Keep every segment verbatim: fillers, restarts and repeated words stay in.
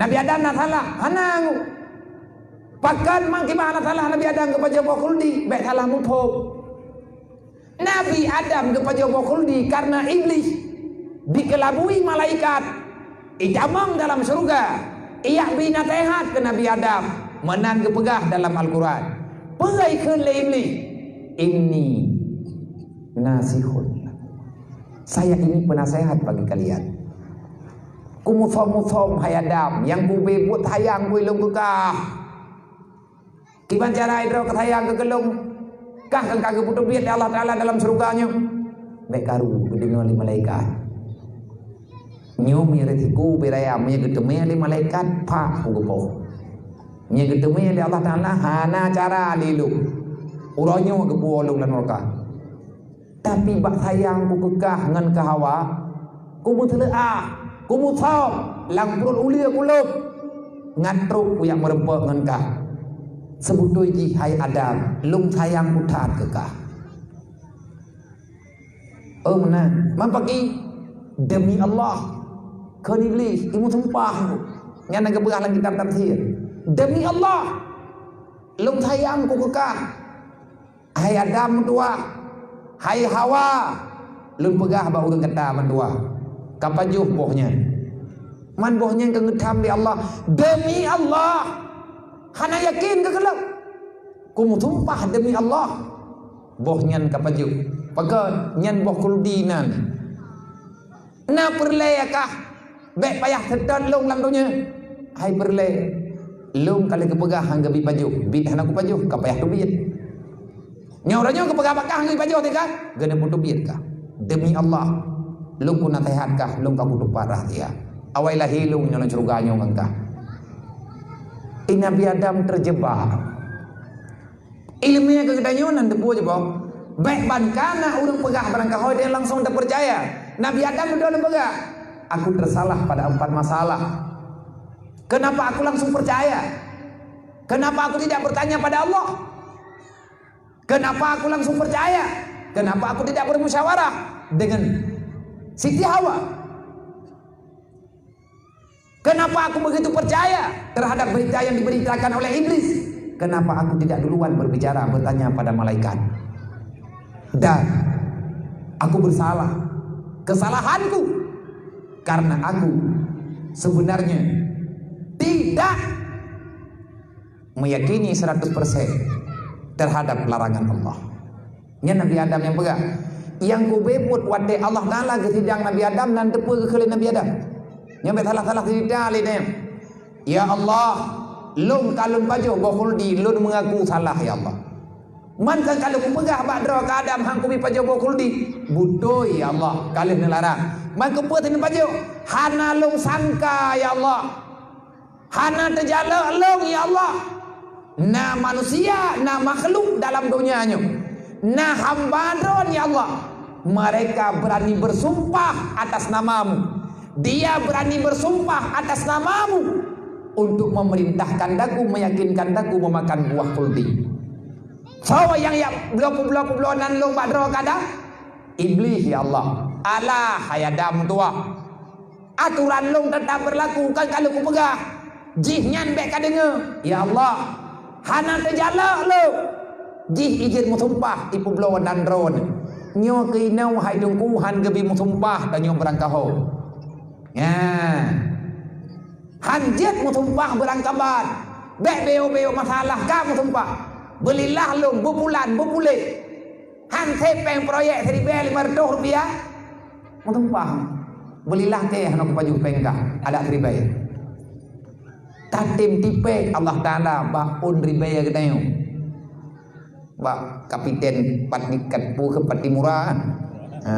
Nabi Adam na salah? Hana. Pakon meukiban na salah Nabi Adam geupajoh boh khuldi? Bék salah muphom. Nabi Adam geupajoh boh khuldi kareuna Iblih dikeulabui malaikat, itamong dalam syeuruga, ijak bri naseuhat keu Nabi Adam. Meunan geupeugah dalam Al-Quran, peugah kheun lé Iblih, "Inni nasihun lakum. Saya ini penasehat bagi kalian." Kumusom-musom hai Adam, nyang kubé buet sayang bui lôn keu kah. Kiban cara droe keusayang keu lôn, kah ka geupeuteubiet lé Allah Taala dalam syeuruga nyoe? Bék karu geudeungoe lé malaikat. Nyoe meuresiko beuraya, meunyoe geuteumé lé malaikat, pak geupoh. Meunyoe geuteumé lé Allah Taala, hana cara lé lôn. Uroe nyoe geupuwoe lôn lam nuraka. Tapi bak sayang ku keu kah ngon keu Hawa, ku meuteuleuah, ku musöm lam pruet uleue kulôb, ngat trok kujak meurumpok ngon kah. Seubeutôi jih hai Adam, lôn sayang kuthat keu kah. Oh meunan, man paki, demi Allah, kheun Iblih, imeusumpah. Nyan na geupeugah lam kitab tafsir. Demi Allah, lôn sayang ku keu kah. Hai Adam meutuwah, hai Hawa, lôn peugah bak ureuëng gata meutuwah, kapajoh boh nyan. Man boh nyan ka geutham lé Allah. Demi Allah, hana yakin keu gohlom. Kumeusumpah demi Allah, boh nyan kapajoh. Pakon nyan boh khuldi nan. Na peureulée kah bék payah seutôt lôn lam donya? Hai peureulée, lôn ka lheueh geupeugah han geubi pajoh, biet hana kupajoh, ka payah teubiet. Nyoe uroe nyoe geupeugah bak kah han geubi pajoh teuka, geuneuk peuteubiet kah. Demi Allah, lôn kunaseuhat kah, lôn ka kutupat rahsia. Awai lahé lôn nyoe lam syeuruga nyoe ngon kah. Nabi Adam teujebak. Iéleumé keu geutanyoe nan teupeue jih boh. Bék ban kana ureuëng peugah barangkaho dan langsung tapeucaya. Nabi Adam beudôh lom peugah, "Aku tersalah pada empat masalah. Kenapa aku langsung percaya? Kenapa aku tidak bertanya pada Allah? Kenapa aku langsung percaya? Kenapa aku tidak bermusyawarah dengan Siti Hawa?" Kenapa aku begitu percaya terhadap berita yang diberitakan oleh iblis? Kenapa aku tidak duluan berbicara, bertanya pada malaikat? Dan aku bersalah. Kesalahanku karena aku sebenarnya tidak meyakini seratus persen terhadap larangan Allah. Nyan Nabi Adam nyang peugah. Nyang kubé buet watée Allah Taala geusidang Nabi Adam nan teupeue geukheun lé Nabi Adam. Nyan bék salah-salah cerita lé nyan. Ya Allah, lôn ka lôn pajoh boh khuldi, lôn meungaku salah ya Allah. Man kan ka lôn kupeugah bak droe keu Adam han kubi pajoh boh khuldi. Beutôi ya Allah, ka lheueh neularang. Man keupeue teuh neupajoh? Hana lôn sangka ya Allah. Hana teujalok lôn ya Allah. Na manusia, na makhluk dalam donya nyoe, na hamba Droe ya Allah, mereka berani bersumpah atas nama-Mu. Dia berani bersumpah atas nama-Mu untuk memerintahkan daku, meyakinkan daku memakan buah khuldi. Soe nyang jak bloe peubloe-peubloe nan lôn bak droe keu Adam? Iblih ya Allah. Alah hai Adam tuah. Aturan lôn teutap beurlaku, kan ka lôn kupeugah. Jihnyan bék ka deungoe. Ya Allah, hana teujalok lôn. Jih ijeuet meusumpah ipeubloe nan droe. Nyoe keunoe hai Teungku han geubi meusumpah tanyoe beurangkaho. Nyan. Han jeuet meusumpah beurangkaban. Bék beu-beu masalah ka meusumpah. Beulilah lôn beubulan beupuléh. Han sép péng proyek siribée limong reutôh rupiah. Meutumpah. Beulilah keu hana kupajoh péng kah, adak siribée. Tatem tipék Allah Taala bak ôn ribée geutanyoe. Bak kapiten pat nikat pu keu pati mura. Ha.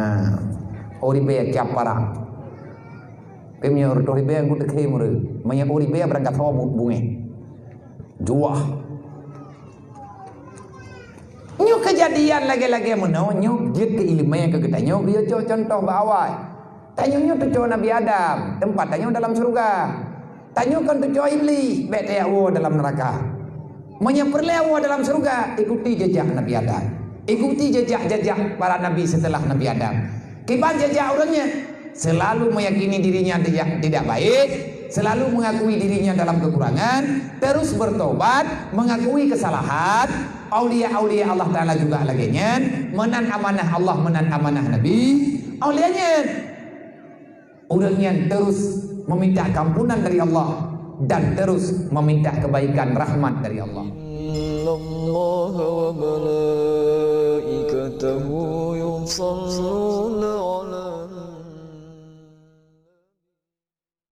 Ôn ribée kiap parang. Keu meunyoe reutôh ribée ku teukhém ureuëng. Meunyoe ôn ribée barangkasoe bu-, bungéh. Juah. Nyoe keujadian lagée-lagée meunoe nyoe jeuet keu iéleumé keu geutanyoe, geuyue cok cuntoh bak awai. Tanyoe nyoe teucok Nabi Adam, teumpat tanyoe dalam syeuruga. Tanyoe kon teucok Iblih, bék tajak woe dalam neuraka. Meunyoe peureulée woe dalam syeuruga, ikuti jejak Nabi Adam. Ikuti jejak-jejak para nabi seuteulah Nabi Adam. Kiban jejak ureuëng nyan, seulalu meuyakini dirinya tidak, tidak baik, Selalu mengakui dirinya dalam kekurangan, terus bertobat, mengakui kesalahan. Aulia-aulia Allah Ta'ala juga lagée nyan, meunan amanah Allah, meunan amanah Nabi. Aulia nyan, ureuëng nyan terus meminta keampunan dari Allah dan terus meminta kebaikan rahmat dari Allah. إن الله وملائكته يصلون